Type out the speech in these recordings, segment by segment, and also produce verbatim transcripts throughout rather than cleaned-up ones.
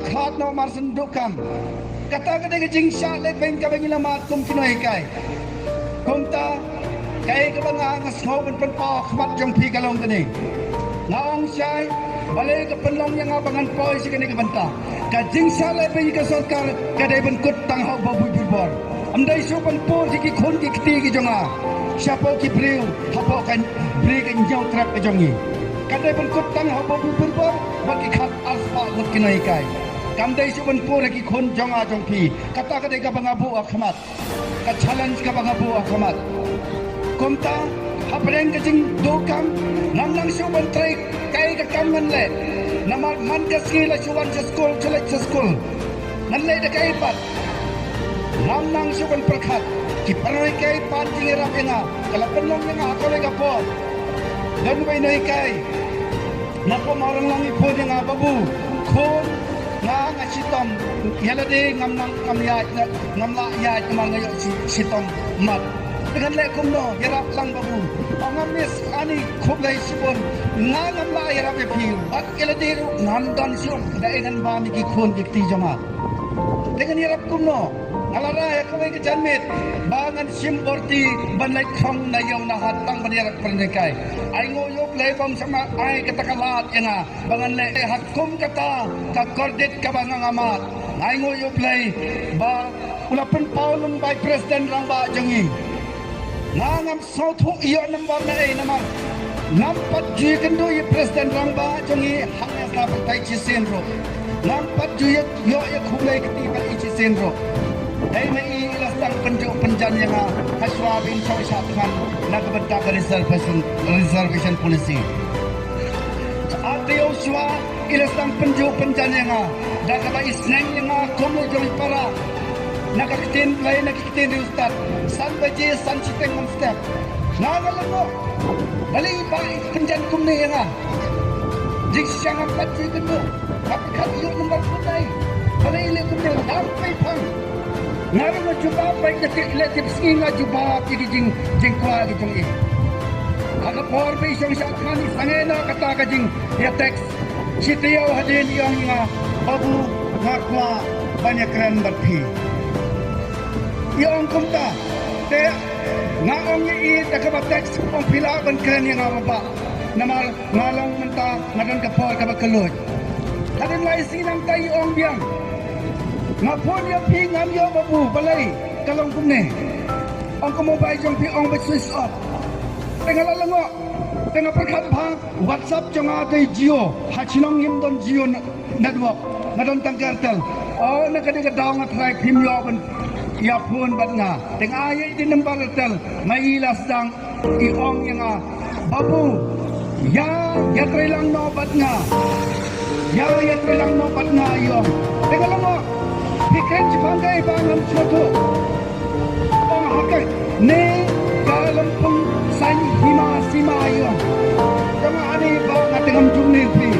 Khlad noh mar shen duh kam. Kata ka dei ka jingshah lehbeiñ kaba ngi la mad kum ki nonghikai. Kumta kaei kaba nga nga sngew ban pynpaw ha khmat jong phi ka long kane. Nga ong shai, balei ka pynlong ïa nga ba ngan poi sha kane ka bynta. Ka jingshah lehbeiñ ka sorkar ka dei ban kut tang ha u Babu Birbor. Ym dei shuh ban pur sha ki khun ki kti ki jong nga. Shapoh ki briew hapoh ka ri ka Hynñiewtrep ka jong ngi. Ka dei ban kut tang ha u Babu Birbor bad ki khat arspah ngut ki nonghikai. Kam dei shuh ban pur ha ki khun jong nga jong phi. Kata ka dei kaba nga buh ha khmat. Ka challenge kaba nga buh ha khmat. Kumta hapdeng ka jingduh kam ngam nang shuh ban trei kaei ka kam ngan leh. Namar man ka sngi la shu wan sha skul, shu leit sha skul. Ngan leh da kaei pat. Ngam nang shuh ban pyrkhat. Ki paralok ki pan jingïarap ïa nga. Ka la pynlong ïa nga ha kawei ka por. Don uwei u nonghikai na Pamawranglong i phone ïa nga, Babu, khun, nga nga shitom. Ïa lade ngam nang, ngam ïaid, ngam lah ïaid namar nga ïoh shi-, shitom mat. Te ngan leh kumno, ïarap lang Babu. Ong nga, Miss Ani, khublei shibun. Nga ngam lah ïarap ïa phi. Bad ïa lade ruh ngam don shuh. Da ei ngan bam ïa ki khun ki kti jong nga. Te ngan ïarap kumno? Nga la rai ha kawei ka janmiet ba ngan shim bor ti ban leit khong na ïew na hat tang ban ïarap para nonghikai. Ainguh ïa U Blei ba um shym la ai kata ka lad ïa nga ba ngan leh ha kum kata ka kordit kaba nga nga mad. Ainguh ïa U Blei ba u la pynpaw lyngba i President Rangbah jong ngi. Nga ngam sngewthuh ïoh number na ei namar ngam pat ju ïakynduh ïa i President Rangbah jong ngi hangne ha pyrthei shisien ruh. Ngam pat ju ïoh ïa khublei kti bad i shisien ruh. Dei ma i i la sdang pynjuh pynjan ïa nga ha shuwa ba in shong shah thngan na ka bynta ka reservation, reservation policy. Ar taïew shuwa i la sdang pynjuh pynjan ïa nga da kaba i sneng ïa nga kum u jong i para. Na ka ktien Blei, na ka ktien riewstad, san baje san shiteng ngam step. Nga nga lyngngoh. Balei i bah i pynjan kumne ïa nga? Jingshisha ngam pat ju ïakynduh. Nga pyrkhat ïoh number phone na i. Balei i leh kumne? Ngam pei phang. Nga ruh nga jubab bad nga tip, leh tip sngi nga jubab ïa ki jing, jingkwah ki jong i. Ha ka por ba i shong shah thngan i sangeh noh kata ka jingïatext. Shi taïew hadien i ong ïa nga, Babu, nga kwah ban ïakren bad phi. I ong kumta, te nga ong ïa i da kaba text, ong phi lah ban kren ïa nga, Bah, namar nga long mynta nga don ka por kaba kylluid. Hadien lai sngi nangta i ong biang, nga phone ïa phi ngam ïoh Babu, balei ka long kumne? Ong ka mobile jong phi ong ba switch off. Te nga la lyngngoh, te nga pyrkhat bha, WhatsApp jong nga dei Jio, ha shnong ngim don Jio ne-, network, nga don tang ka Airtel. Oh, na kane ka daw nga try phim ïoh ban ïa phone bad nga. Te nga ai ïa i number Airtel, ma i la sdang i ong ïa nga, Babu, ïa, ïatrei lang noh bad nga. Ïa, ïatrei lang noh bad nga, i ong. Te nga la ong, phi kren shaphang kaei Bah, ngam sngewthuh. Ong ha kane ka lympung saiñ hima sima, i ong. Te nga ani Bah, nga te ngam ju mlien phi.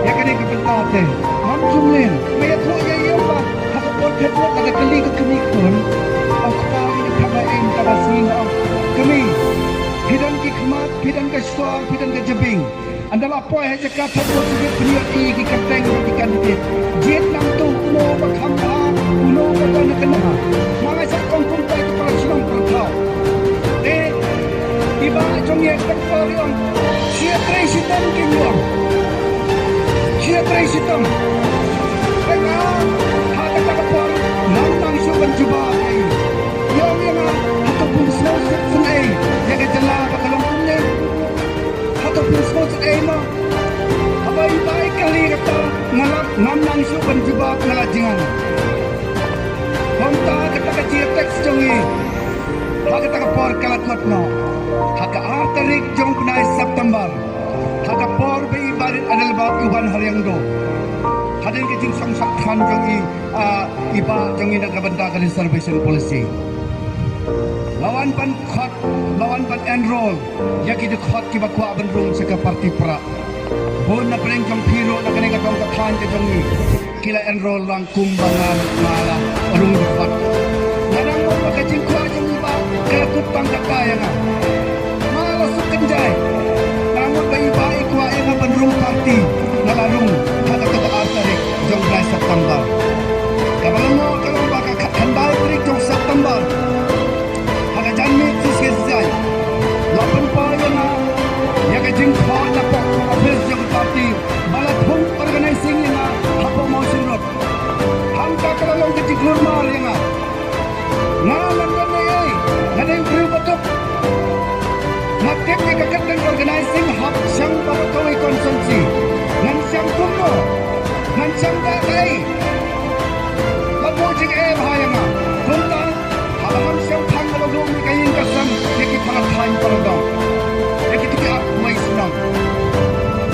Ïa kane ka bynta te ngam ju mlien. Nga ïathuh ïa i, ong Bah, ha ka por khatduh lada kylli ka kmie khun, ong kpa ïa ka thanga, ïa ka ba sngewthuh, ong kmie, phi don ki khmat, phi don ka shwang, phi don ka jabieng. Ynda la poi ha jaka thad vote, phi ïohi ki kyrteng ki candidate. Jied nangtu, uno ba kham bha, uno ba don ha kane. Ma nga shah ong kumta ïa ki para shnong para thaw. Te i bah jong ngi ha kata ka por i ong, shu ïatrei shitom, ki ong. Shu ïatrei shitom. Te nga ha kata ka por ngam nang shuh ban jubab ïa i. I ong ïa nga, hato phim sngewsih sngewsih ïa ka jylla ba ka long kumne? Hato phim sngewsih ei mo? Haba i bah i kylli kata, nga la, ngam nang shuh ban jubab, nga la jngai. Kumta kata ka jingïatext jong i ha kata ka por ka la kut noh. Ha ka ar tarik jong u bnai September, ha ka por ba i Bah Rit Adelbert i wan ha Riangdo, hadien ka jingshong shad thngan jong i, ah, i bah jong i na ka bynta ka reservation policy, la wan ban khot, la wan ban enroll ïa ki dkhot kiba kwah ban rung sha ka party Prah. Bun na pdeng jong phi ruh na kane ka dong ka thaiñ ka jong ngi ki la enroll lang kumba nga, nga la rung dkhot. Nga nang mut ba ka jingkwah jong i bah ka la kut tang kata ïa nga. Nga la suk kynjai. Nga nang mut ba i bah i kwah ïa nga ban rung party, nga la rung ha kata ka ar tarik jong u bnai September. Kaba la long ka long ba ka khatkhyndai tarik jong September, ha ka janmiet shisien shisien, la pynpaw ïa nga ïa ka jingkhot na pdeng office jong ka party ba la thung organizing ïa nga hapoh Mawshynrut. Hangta ka la long ka jingkulmar ïa nga. Nga ngan don ei ei, nga dei u briew ba duk. Nga tip ïa ka kyrteng organizing hap shang baroh kawei constituency. Ngan shang kumno? Ngan shang da kaei? Ka buh jingeh bha ïa nga. Kumta haba ngam shang tang, nga la lum ïa ka ïing ka sem ïa ki para thaiñ para dong, ïa kito ki arphew wei shnong.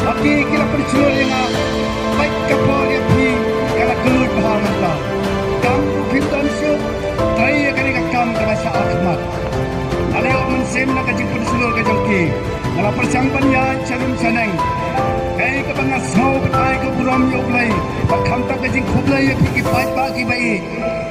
Bad ki, ki la pynshlur ïa nga. Peit ka por ïa phi ka la kylluid bha mynta. Kam u phim don shuh, trei ïa kane ka kam kaba shah khmat. Nga la ïoh mynsiem na ka jingpynshlur ka jong ki. Nga la pyrshang ban ïaid sha rum sha neng. Kaei kaba nga sngew ban ai ka burom ïa U Blei bad khamtam ka jingkhublei ïa phi ki paidbah kiba ïeit.